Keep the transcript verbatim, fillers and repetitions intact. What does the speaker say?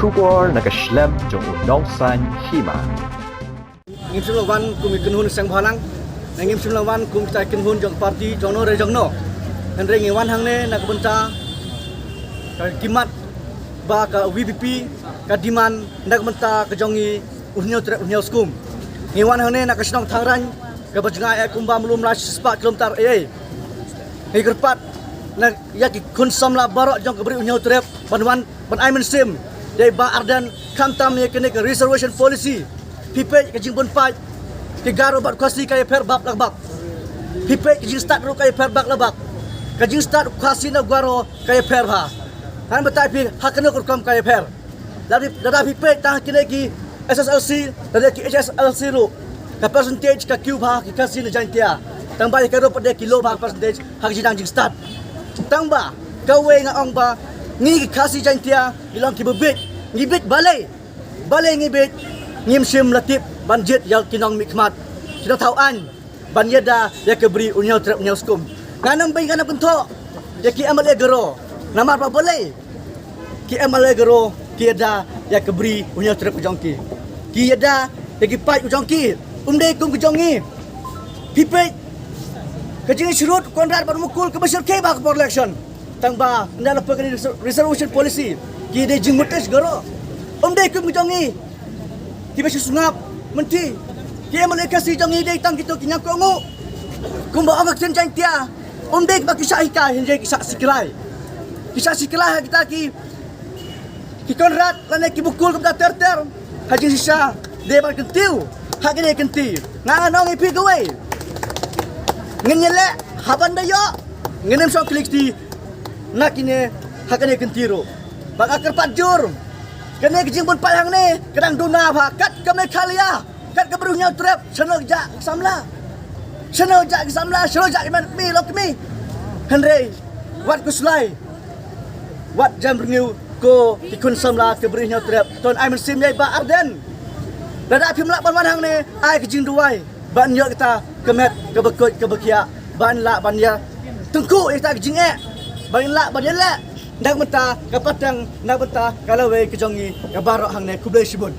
Khubor na ka shlem jong u nongsan hima. Ngim shym la wan kum i kynhun seng bhalang, ne ngim shym la wan kum kita i kynhun jong party jong no re jong no. Hynrei ngi wan hangne na ka bynta ka khmat ba ka VPP ka demand na ka bynta ka jong i u Hynñiewtrep Hynñiewskum. Ngi wan hangne na ka shnong Thangraiñ kaba jngai eh kumba mlum lai shispah kilometer ei ei. Ngi kyrpad na ïa ki khun samla baroh jong ka Bri u Hynñiewtrep ban wan ban ai mynsiem ïa i Bah Ardent khamtam ïa kane ka reservation policy. Phi peit ka jingbun paid ki Garo bad Khasi ka ïapher bak la bak. Phi peit ka jingstad ruh ka ïapher bak la bak. Ka jingstad Khasi na Garo ka ïapher bha. Ngan batai phi ha kano ka rukom ka ïapher. Lada, lada phi peit tang kine ki SSLC, lada ki HSLC ruh, ka percentage ka kiew bha ki Khasi na Jaintia. Tang ba ïa ka ruh pat de ki low bha ka percentage ha ka jingnang jingstad. Tang ba kawei nga ong ba ngi ki Khasi Jaintia ngi long kiba bieit, ngi bieit balei. Balei ngi bieit, ngim shym la tip ban jied ïa ki nongmihkhmat, ki nongthaw aiñ ban ïada ïa ka Bri u Hynñiewtrep Hynñiewskum. Ngan ym beiñ, ngan ym kynthoh ïa ki MLA Garo. Namar ba balei ki MLA Garo ki ïada ïa ka Bri u Hynñiewtrep ka jong ki. Ki ïada ïa ki paid u jong ki. Um dei kum ka jong ngi. Phi peit ka jingsyrut Conrad bad Mukul kaba shyrkhei bha ka por election. Tang ba ynda la poi kane reser-, reservation policy, ki dei jingmut Garo. Um dei kum ki jong ngi kiba shu sngap mynta. Ki MLA Khasi jong ngi dei tang kito ki ñiangkohnguh. Kumba ong ka ktien Jaintia, um dei ba ki shah hikai, hynrei ki shah siklai. Ki shah siklai ha kita ki, ki Conrad lane ki Mukul kumta ter ter. Ha jingshisha dei ban kyntiew ha kine ki kynti. Nga ngan ong ïa phi kawei, ngin ïaleh ha ban da ïoh. Ngin ym shong khlieh kti na kine ha kine ki kynti ruh. Ba nga kyrpad jur, kane ka jingbun paid hangne ka dang duna bha kat ka Meghalaya. Kat ka Bri u Hynñiewtrep, shano ka jah ka samla? Shano ka jah ka samla? Shano ka jah ka met kmie lok kmie? Hynrei wat khuslai, wat jem rngiew ko ki khun samla ka Bri u Hynñiewtrep. To ai mynsiem ïa i Bah Ardent. Lada phim lah ban wan hangne, ai ka jingduwai ban ïoh kita ka met kaba khuid kaba khiah, ban lah ban ïa tyngkhuh ïa kita ka jingeh, ban lah ban ïaleh na ka bynta ka pateng, na ka bynta ka lawei ka jong ngi ka baroh hangne. Khublei shibun.